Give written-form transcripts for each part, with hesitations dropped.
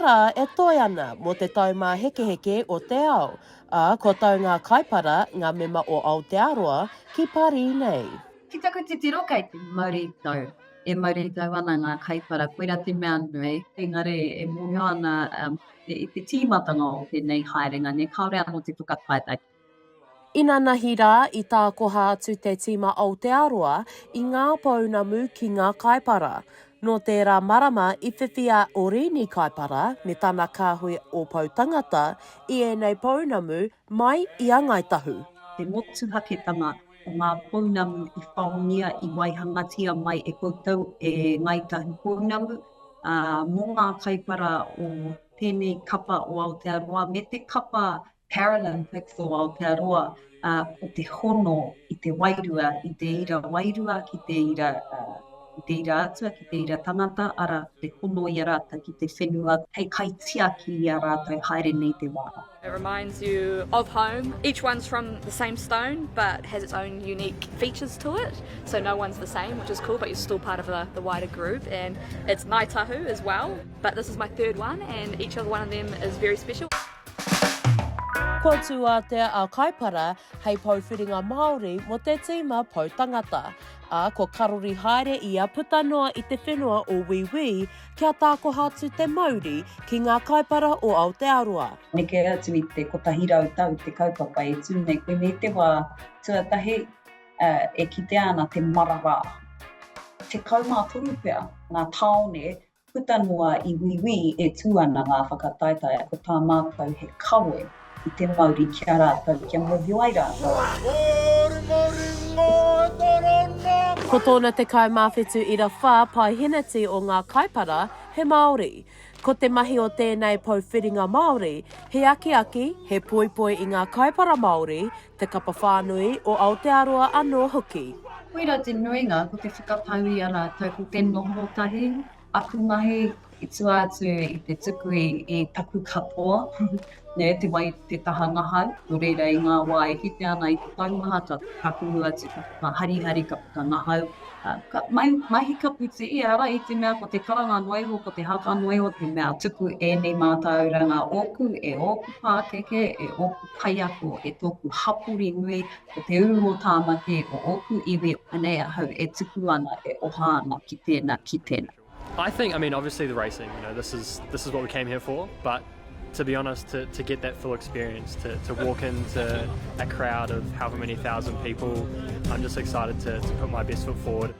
rā e toe ana mō te Taumāhekeheke o te Ao, ā, kua tau ngā kaipara, ngā mema o Aotearoa, ki Parī nei. Ki taku titiro kei te mauritau, e mauritau ana ngā kaipara, koirā te mea nui, engari e mōhio ana i te tīmatanga o tēnei haerenga nei, kāore anō te whakataetae. Inanahi rā i tākoha atu te tīma Aotearoa i ngā pounamu ki ngā kaipara. Nō tērā marama i whiwhi a Oriini Kaipara me tana kāhui o Pou Tangata i ēnei pounamu mai i a Ngāi Tahu. Te motuhaketanga o ngā pounamu i whaongia, i waihangatia mai e koutou e Ngāi Tahu Pounamu, ā, mō ngā kaipara o tēnei kapa o Aotearoa me te kapa Paralympics o Aotearoa, ā, ko te hono i te wairua, i te ira wairua ki te ira, ki te ira atua, ki te ira tangata, arā, ko te hono i a rātou ki te whenua hei kaitiaki i a rātou haere nei te wā. It reminds you of home. Each one's from the same stone but has its own unique features to it. So no one's the same, which is cool, but you're still part of the, the wider group. And it's Ngāi Tahu as well. But this is my third one and each other one of them is very special. Kua tū ātea a Kaipara hei pou whiringa Māori mō te tīma Pou Tangata, ā, kua karori haere ia puta noa i te whenua o Wīwī kia tākoha atu te mauri ki ngā kaipara o Aotearoa. Neke atu i te 100 tau te kaupapa e tū nei, koinei te wā tuatahi e kitea ana te marara. 13 pea ngā tāone Puta noa i Wīwī e tū ana ngā whakataetae, ko tā mātou he kawe i te mauri ki a rātou kia mōhio ai rātou. Ko tōna 17 ira whā paeheneti o ngā kaipara he Māori. Ko te mahi o tēnei pou whiringa Māori, he akiaki, he poipoi i ngā kaipara Māori, te kapa whānui o Aotearoa anō hoki. Koirā te nuinga, ko te whakatau i a rātou, ko te noho tahi, aku mahi i tua atu i te tuku i taku katoa, nē, te wai, te taha ngahau, nō reira i ngā wā e kite ana i te taumaha, ka, ka kuhu atu, ka whakaharihari, ka whakangahau, ka mahi ka puti ia ara i te mea ko te karanga noa iho, ko te haka noa iho te mea tuku ēnei mātauranga ōku, e ōku pākeke, e ōku kaiako, e tōku hapori nui, ko te uru o Tāmaki, o ōku iwi, anei ahau e tuku ana, e oha ana ki tēnā, ki tēnā. I think, I mean, obviously the racing, you know, this is, this is what we came here for, but to be honest, to, to get that full experience, to, to walk into a crowd of however many thousand people, I'm just excited to, to put my best foot forward.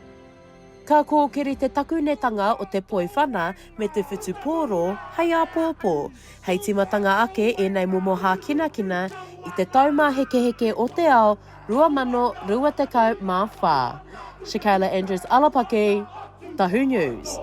Ka kōkiri te takunetanga o te poi whana me te whutupōro hei āpōpō, hei tīmatanga ake ēnei momo hākinakina i te Taumāhekeheke o te Ao 2024. Shakayla Andrews Alapaki, Tahu News.